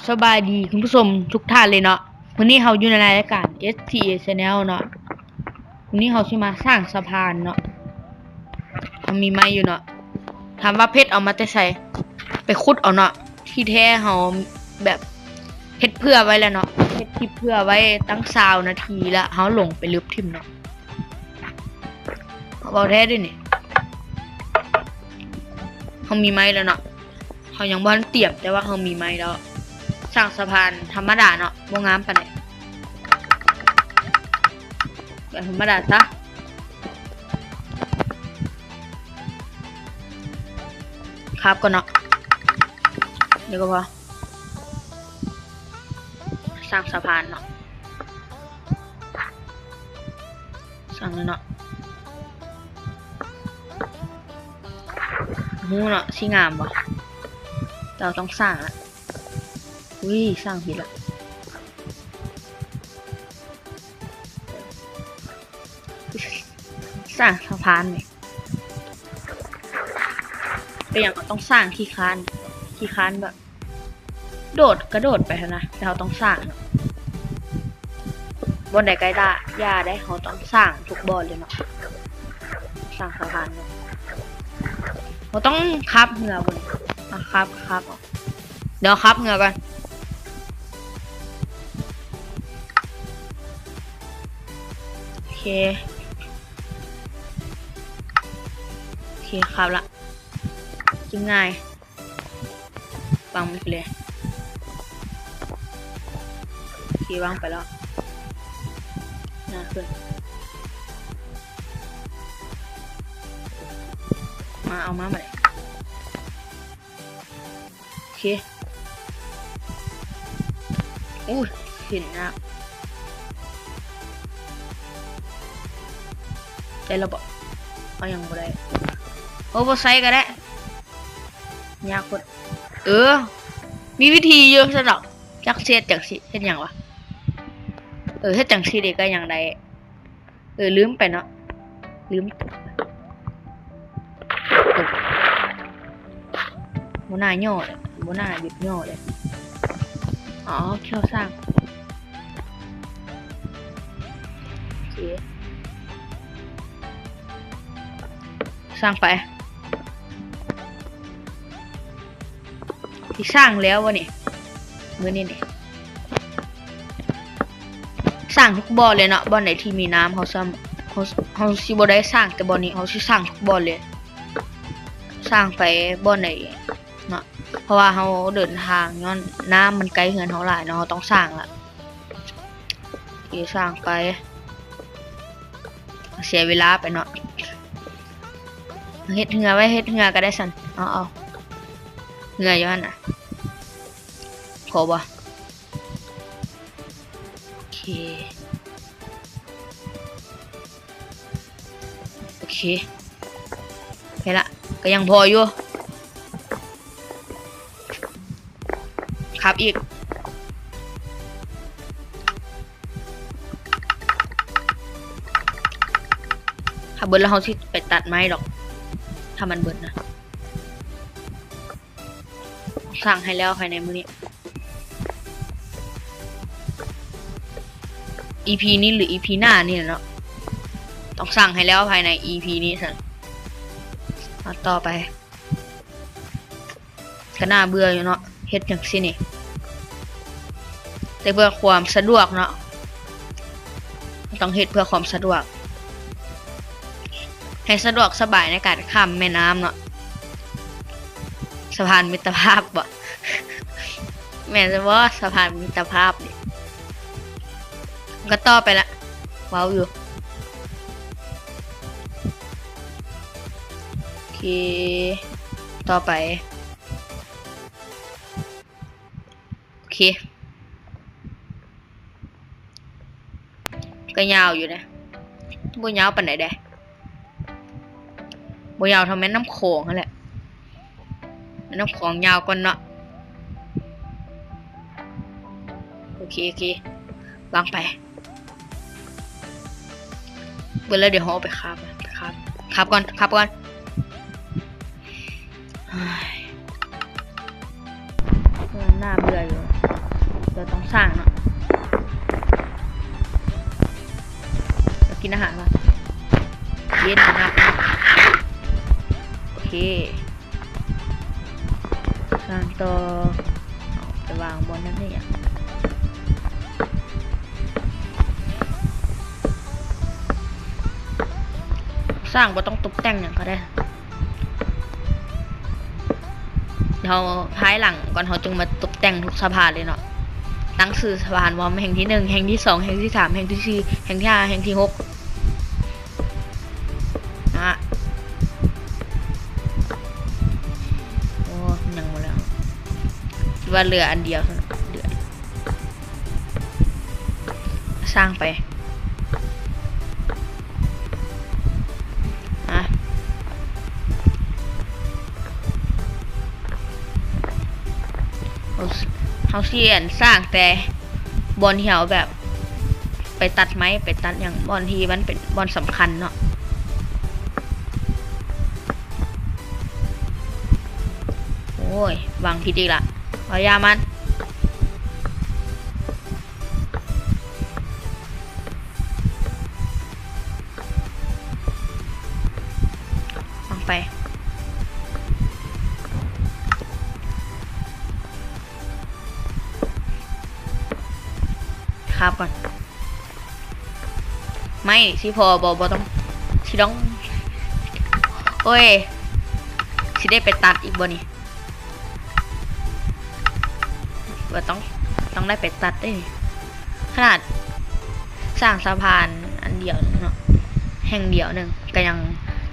ສະບາຍດີທ່ານຜູ້ຊົມທຸກທ່ານເລີຍເນາະ. ມື້ນີ້ເຮົາຢູ່ໃນລາຍການ ເອສທີເອ Channel ເນາະ. ມື້ນີ້ເຮົາຊິມາສ້າງສະພານເນາະ. ເຮົາມີໄມ້ຢູ່ເນາະ. ຖາມວ່າເພັດເອົາມາແຕ່ໃສ? ໄປຂຸດເອົາເນາະ. ທີ່ແທ້ເຮົາແບບເຮັດເຜື່ອໄວ້ແລ້ວເນາະ. ເຮັດຄລິບເຜື່ອໄວ້ຕັ້ງຊາວນາທີ ແລ້ວເຮົາລົງໄປລຶບຖິ້ມເນາະ. ເວົ້າແທ້ເດ້ນີ້. ເຮົາມີໄມ້ແລ້ວເນາະ. ເຮົາຍັງບໍ່ທັນຕຽມ ແຕ່ວ່າເຮົາມີໄມ້ແລ້ວ. ສ້າງສະພານທຳມະດາເນາະ ບໍ່ງາມປານໃດ. ແບບທຳມະດາຊະ. ຄາບກ່ອນເນາະ. ດຽວກໍພໍ. ສ້າງສະພານເນາະ. ສ້າງເລີຍເນາະ. ຮູ້ເນາະ ຊິງາມບໍ່? ແຕ່ເຮົາຕ້ອງສ້າງລະ. ອຸ້ຍ ສ້າງຜິດລະ. ສ້າງສະພານນີ້ ເປັນຫຍັງກໍຕ້ອງສ້າງ? ຂີ້ຄ້ານ ຂີ້ຄ້ານແບບໂດດ ກະໂດດໄປຫັ້ນນະ. ແຕ່ເຮົາຕ້ອງສ້າງເນາະ. ບ່ອນໃດກໍໄດ້ ຢ່າໄດ້ ເຮົາຕ້ອງສ້າງທຸກບ່ອນເລີຍເນາະ. ສ້າງສະພານເນາະ. ເຮົາຕ້ອງຄາບເຮືອບໍ່ນີ້? ອ່ະ ຄາບ ຄາບເອົາ. ດຽວຄາບເຮືອກ່ອນ. ໂອເຄ ໂອເຄ ຄາບລະ. ກິນງ່າຍ. ວາງມັນໄປເລີຍ. ໂອເຄ ວາງໄປແລ້ວ. ໜ້າຂຶ້ນ. ມາ ເອົາມາບັດນີ້. ໂອເຄ ໂອ້ຍ ເຫັນຍາກ. ໄດ້ແລ້ວບໍ? ເອົາຫຍັງບໍ່ໄດ້. ໂອ້ ບໍ່ໃສ່ກໍໄດ້. ຍາກໂພດ. ເອີ ມີວິທີຢູ່ຊັ້ນດອກ. ຈັກຊິເຮັດຈັ່ງຊີ້ ເຮັດຫຍັງວະ? ເອີ ເຮັດຈັ່ງຊີ້ເດ ກໍຍັງໄດ້. ເອີ ລືມໄປເນາະ ລືມ. ບໍ່ໜ້າຫຍໍ້ເດ ບໍ່ໜ້າຢຸດຫຍໍ້ເດ. ອໍ ເຂົາສ້າງ. ໂອເຄ ສ້າງໄປ. ຊິສ້າງແລ້ວວະນີ້ ມື້ນີ້ນີ້. ສ້າງທຸກບ່ອນເລີຍເນາະ. ບ່ອນໃດທີ່ມີນ້ຳ ເຮົາ ເຮົາ ເຮົາຊິບໍ່ໄດ້ສ້າງແຕ່ບ່ອນນີ້ ເຮົາຊິສ້າງທຸກບ່ອນເລີຍ. ສ້າງໄປບ່ອນໃດເນາະ ເພາະວ່າເຮົາເດີນທາງ ຍ້ອນນ້ຳມັນໃກ້ເຮືອນເຮົາຫຼາຍເນາະ ເຮົາຕ້ອງສ້າງລະ. ໂອເຄ ສ້າງໄປ. ເສຍເວລາໄປເນາະ. ເຮັດເຮືອໄວ້ ເຮັດເຮືອກໍໄດ້ຊັ້ນ. ເອົາ ເອົາ ເຮືອຢູ່ຫັ້ນນະ ພໍບໍ່? ໂອເຄ ໂອເຄ ໄປລະ ກໍຍັງພໍຢູ່. ຄາບອີກ. ຖ້າເບິດແລ້ວເຮົາຊິໄປຕັດໄມ້ດອກ ຖ້າມັນເບິດນະ. ສ້າງໃຫ້ແລ້ວພາຍໃນມື້ນີ້ ອີພີນີ້ ຫຼື ອີພີໜ້ານີ້ແຫຼະເນາະ. ຕ້ອງສ້າງໃຫ້ແລ້ວພາຍໃນອີພີນີ້ຊັ້ນ. ມາຕໍ່ໄປ. ກໍໜ້າເບື່ອຢູ່ເນາະ ເຮັດຈັ່ງຊີ້ນີ້ ແຕ່ເພື່ອຄວາມສະດວກເນາະ ຕ້ອງເຮັດເພື່ອຄວາມສະດວກ ໃຫ້ສະດວກສະບາຍໃນການຂ້າມແມ່ນ້ຳເນາະ. ສະພານມິດຕະພາບບໍ? ແມ່ນບໍ່? ສະພານມິດຕະພາບນີ້ ກໍຕໍ່ໄປລະ ເວົ້າຢູ່. ໂອເຄ ຕໍ່ໄປ. ໂອເຄ ກໍຍາວຢູ່ເດ ບໍ່ຍາວປານໃດເດ ບໍ່ຍາວເທົ່າແມ່ນ້ຳຂອງຫັ້ນແຫຼະ. ແມ່ນ້ຳຂອງຍາວກ່ອນເນາະ. ໂອເຄ ໂອເຄ ວາງໄປ. ເບິດແລ້ວ ດຽວເຮົາເອົາໄປຄາບ ໄປຄາບ ຄາບກ່ອນ ຄາບກ່ອນ. ເຮີ້ຍ ມັນໜ້າເບື່ອຢູ່. ກິນອາຫານກ່ອນ. ເຢັນຄັກ. ໂອເຄ ສ້າງຕໍ່. ເອົາໄປວາງບ່ອນນັ້ນນີ້ຫຍັງ? ສ້າງບໍ່ຕ້ອງຕົບແຕ່ງຫຍັງກໍໄດ້. ເຮົາ ພາຍຫຼັງກ່ອນເຮົາຈຶ່ງມາຕົບແຕ່ງທຸກສະພານເລີຍເນາະ. ຕັ້ງຊື່ສະພານວ່າແຫ່ງທີໜຶ່ງ ແຫ່ງທີສອງ ແຫ່ງທີສາມ ແຫ່ງທີສີ່ ແຫ່ງທີຫ້າ ແຫ່ງທີຫົກ. ອະ ໂອ້ ຍັງບໍ່ແລ້ວ. ຄິດວ່າເຫຼືອອັນດຽວເທົ່ານັ້ນ ເຫຼືອ ສ້າງໄປ. ອະ ເຮົາ ເຮົາຊິອັນສ້າງແຕ່ບ່ອນທີ່ເຮົາແບບໄປຕັດໄມ້ ໄປຕັດຫຍັງ ບ່ອນທີ່ມັນເປັນບ່ອນສຳຄັນເນາະ. ໂອ້ຍ ວາງຜິດອີກລະ. ເອົາ ຢ່າມັນ. ວາງໄປ. ຄາບກ່ອນ. ໄມ້ຊິພໍບໍ່? ບໍ່ຕ້ອງ ຊິຕ້ອງ ໂອ້ຍ ຊິໄດ້ໄປຕັດອີກບໍ່ນີ້? ວ່າຕ້ອງ ຕ້ອງໄດ້ໄປຕັດເດ້. ຂະໜາດສ້າງສະພານອັນດຽວໜຶ່ງເນາະ ແຫ່ງດຽວໜຶ່ງ ກໍຍັງ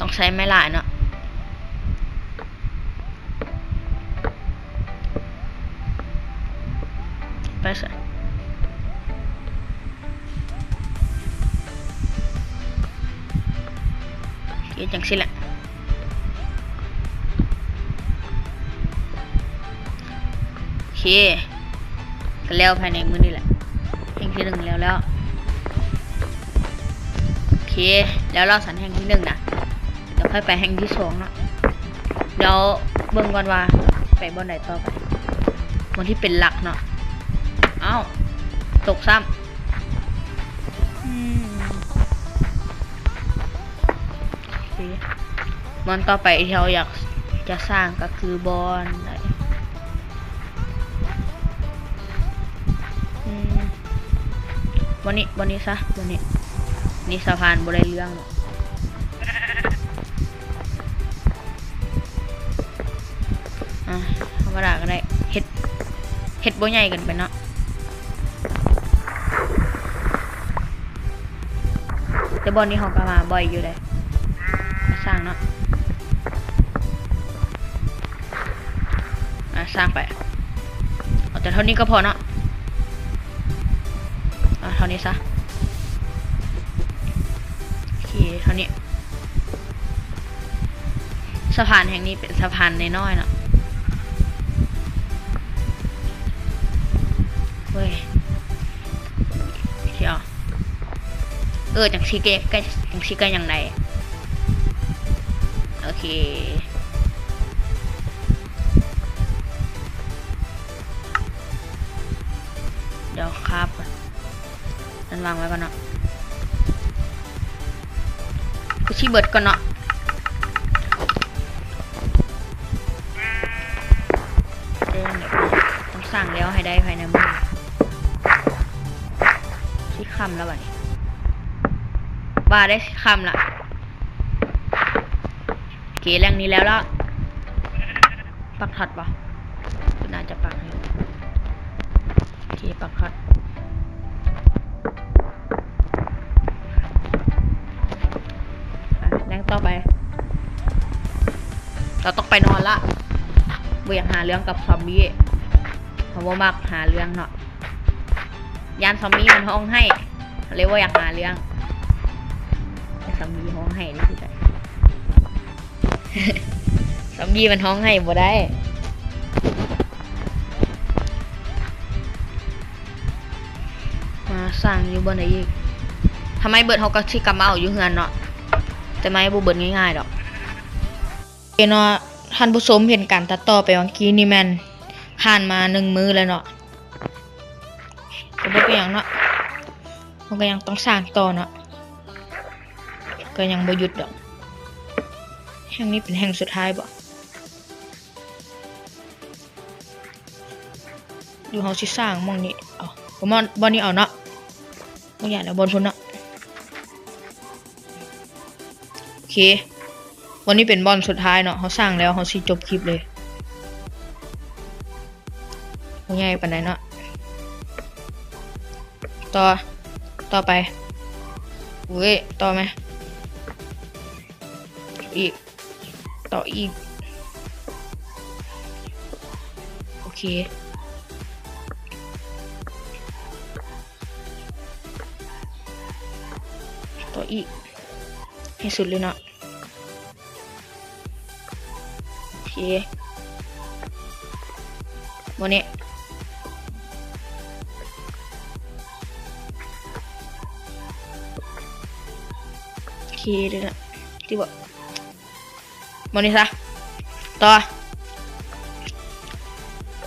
ຕ້ອງໃຊ້ໄມ້ຫຼາຍເນາະ. ໄປຊະ. ເຮັດຈັ່ງຊີ້ແຫຼະ. ໂອເຄ ກໍແລ້ວພາຍໃນມື້ນີ້ແຫຼະ. ແຫ່ງທີໜຶ່ງແລ້ວແລ້ວ. ໂອເຄ ແລ້ວລະສັນແຫ່ງທີໜຶ່ງນະ. ດຽວຄ່ອຍໄປແຫ່ງທີສອງເນາະ. ດຽວເບິ່ງກ່ອນວ່າໄປບ່ອນໃດຕໍ່ໄປ. ບ່ອນທີ່ເປັນຫຼັກເນາະ. ອ້າວ ຕົກຊ້ຳ. ອືມ ໂອເຄ ບ່ອນຕໍ່ໄປທີ່ເຮົາຢາກຈະສ້າງກໍຄືບ່ອນໃດ? ອືມ ບ່ອນນີ້ ບ່ອນນີ້ຊະ ບ່ອນນີ້. ນີ້ສະພານບໍ່ໄດ້ເລື່ອງເນາະ. ອ່າ ທຳມະດາກໍໄດ້ ເຮັດ ເຮັດບໍ່ໃຫຍ່ເກີນໄປເນາະ. ແຕ່ບ່ອນນີ້ເຮົາກໍມາບ່ອຍຢູ່ເດ້ ມາສ້າງເນາະ. ອ່າ ສ້າງໄປ ເອົາແຕ່ເທົ່ານີ້ກໍພໍເນາະ. ອ່າ ເທົ່ານີ້ຊະ. ໂອເຄ ເທົ່ານີ້. ສະພານແຫ່ງນີ້ເປັນສະພານນ້ອຍໆເນາະ. ເວີຍ ດຽວ ເອີ ຈັ່ງຊີ້ກໍ ກໍ ຈັ່ງຊີ້ກໍຍັງໄດ້. ໂອເຄ ດຽວຄາບກ່ອນ. ອັນວາງໄວ້ກ່ອນເນາະ. ຄືຊິເບິດກ່ອນເນາະ. ແຈ້ງແບບນີ້ ຕ້ອງສ້າງແລ້ວໃຫ້ໄດ້ພາຍໃນມື້. ຊິຄ່ຳແລ້ວບັດນີ້. ວ່າໄດ້ ຊິຄ່ຳລະ. ໂອເຄ ແຫຼ່ງນີ້ແລ້ວລະ. ປັກທັດບໍ່? ໜ້າຈະປັກໃຫ້. ໂອເຄ ປັກທັດ. ອ່ະ ແລ່ນຕໍ່ໄປ. ເຮົາຕ້ອງໄປນອນລະ. ບໍ່ຢາກຫາເລື່ອງກັບຊອມບີ້. ເຮົາບໍ່ມັກຫາເລື່ອງເນາະ. ຢ້ານຊອມບີ້ມັນຮ້ອງໄຫ້. ເຮົາເລີຍບໍ່ຢາກຫາເລື່ອງ. ແຕ່ຊອມບີ້ຮ້ອງໄຫ້ນີ້ຄືໃດ? ຊອມບີ້ມັນຮ້ອງໄຫ້ບໍ່ໄດ້. ມາສ້າງຢູ່ບ່ອນໃດອີກ? ຖ້າໄມ້ເບິດເຮົາກໍຊິກັບມາເອົາຢູ່ເຮືອນເນາະ. ແຕ່ໄມ້ບໍ່ເບິດງ່າຍໆດອກ. ເອີເນາະ, ທ່ານຜູ້ຊົມເຫັນການຕັດຕໍ່ໄປຫວ່າງກີ້ນີ້ແມ່ນຜ່ານມາໜຶ່ງມື້ແລ້ວເນາະ. ກໍບໍ່ເປັນຫຍັງເນາະ. ເຮົາກໍຍັງຕ້ອງສ້າງຕໍ່ເນາະ. ກໍຍັງບໍ່ຢຸດດອກ. ແຫ່ງນີ້ເປັນແຫ່ງສຸດທ້າຍບໍ? ຫຼືເຮົາຊິສ້າງໝ່ອງນີ້ເອົາ? ບ່ອນ ບ່ອນນີ້ເອົາເນາະ. ບໍ່ຢາກແລ້ວ ບ່ອນພຸ້ນເນາະ. ໂອເຄ ບ່ອນນີ້ເປັນບ່ອນສຸດທ້າຍເນາະ. ເຮົາສ້າງແລ້ວ ເຮົາຊິຈົບຄລິບເລີຍ. ບໍ່ໃຫຍ່ປານໃດເນາະ. ຕໍ່ ຕໍ່ໄປ. ເວີຍ ຕໍ່ໄໝ? ອີກ ຕໍ່ອີກ. ໂອເຄ ຕໍ່ອີກ ໃຫ້ສຸດເລີຍເນາະ. ໂອເຄ ໝົດນີ້. ໂອເຄ ໄດ້ລະ ຕິບໍ່? ໝົດນີ້ຊະ. ຕໍ່.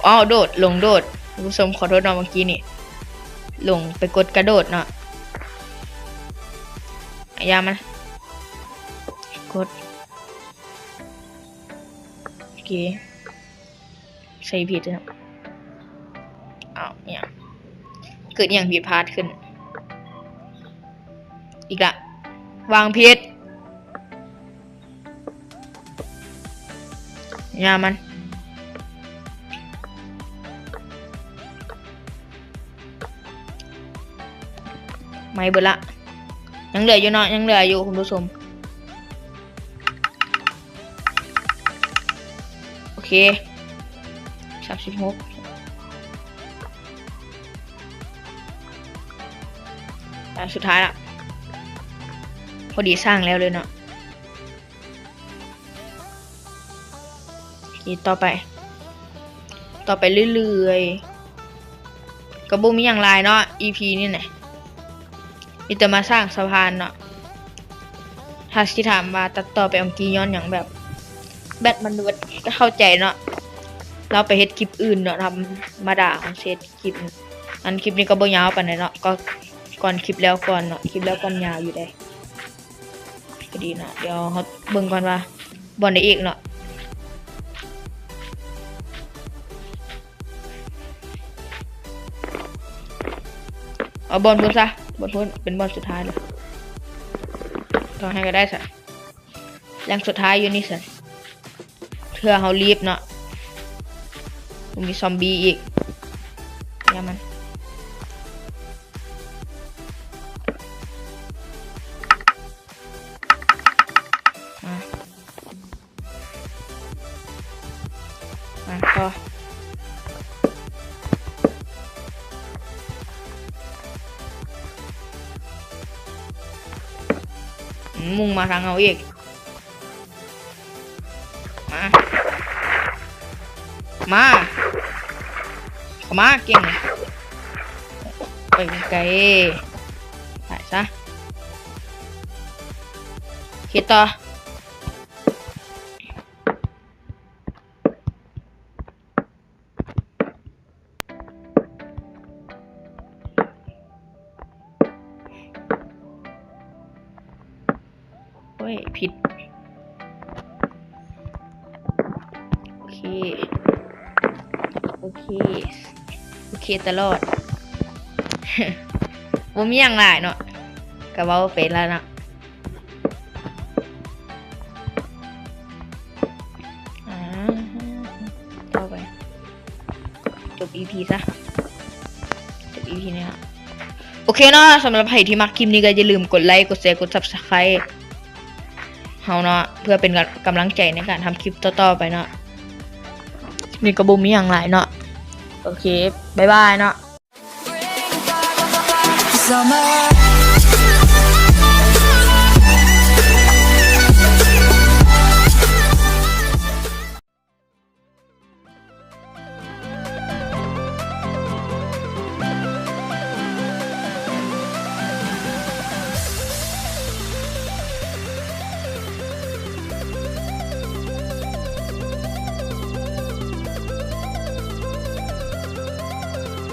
ອ້າວ ໂດດ ຫຼົງໂດດ. ທ່ານຜູ້ຊົມ ຂໍໂທດເນາະ ເມື່ອກີ້ນີ້ຫຼົງໄປກົດກະໂດດເນາະ. ອາ ຢ່າມັນ ກົດ. ໂອເຄ ໃສ່ຜິດເນາະ. ອ້າວ ອີຫຍັງ? ເກີດອີຫຍັງຜິດພາດຂຶ້ນອີກລະ? ວາງຜິດ. ຢ່າມັນ. ໄໝ້ເບິດລະ. ຍັງເຫຼືອຢູ່ເນາະ ຍັງເຫຼືອຢູ່ ທ່ານຜູ້ຊົມ. ໂອເຄ ສາມສິບຫົກ. ອ່າ ສຸດທ້າຍລະ ພໍດີສ້າງແລ້ວເລີຍເນາະ. ໂອເຄ ຕໍ່ໄປ ຕໍ່ໄປເລື້ອຍໆ ກໍບໍ່ມີຫຍັງຫຼາຍເນາະ ອີພີນີ້ນະ ມີແຕ່ມາສ້າງສະພານເນາະ. ຖ້າຊິຖາມວ່າຕັດຕໍ່ໄປອອງກີ້ຍ້ອນຫຍັງ ແບບ ແບດມັນເບິດ ກໍເຂົ້າໃຈເນາະ ລາວໄປເຮັດຄລິບອື່ນເນາະ ທຳມະດາ ເຮົາຊິເຮັດຄລິບ ອັນຄລິບນີ້ກໍບໍ່ຍາວປານໃດເນາະ ກໍກ່ອນຄລິບແລ້ວກ່ອນເນາະ ຄລິບແລ້ວກ່ອນຍາວຢູ່ເດ້. ກໍດີເນາະ ດຽວເຮົາເບິ່ງກ່ອນວ່າບ່ອນໃດອີກເນາະ. ເອົາບ່ອນພຸ້ນຊະ ບ່ອນພຸ້ນເປັນບ່ອນສຸດທ້າຍເລີຍ. ຕ້ອງໃຫ້ກໍໄດ້ຊະ ແຫຼ່ງສຸດທ້າຍຢູ່ນີ້ຊະ ເທື່ອເຮົາລີບເນາະ. ມີຊອມບີ້ອີກ ຢ່າມັນ. ມາ ມາຕໍ່. ອືມ ມຸ່ງມາທາງເຮົາອີກ. ມາ ມາ ເຂົ້າມາ ເກັ່ງ ໄປໄກໆ ໄປຊະ. ເຮັດຕໍ່. ໂອ້ຍ ຜິດ. ໂອເຄ ໂອເຄ ໂອເຄຕະຫຼອດ. ບໍ່ມີຫຍັງຫຼາຍເນາະ ກະເວົ້າໄປລະເນາະ. ອ່າ ຕໍ່ໄປ ຈົບອີພີຊະ ຈົບອີພີນີ້ເນາະ. ໂອເຄເນາະ ສຳລັບໃຜທີ່ມັກຄລິບນີ້ກໍຢ່າລືມກົດໄລ ກົດແຊ ກົດຊັບສະໄຄເຮົາເນາະ ເພື່ອເປັນກຳລັງໃຈໃນການທຳຄລິບຕໍ່ໆໄປເນາະ. ນີ້ກໍບໍ່ມີຫຍັງຫຼາຍເນາະ. ໂອເຄ ບາຍບາຍເນາະ. Summer.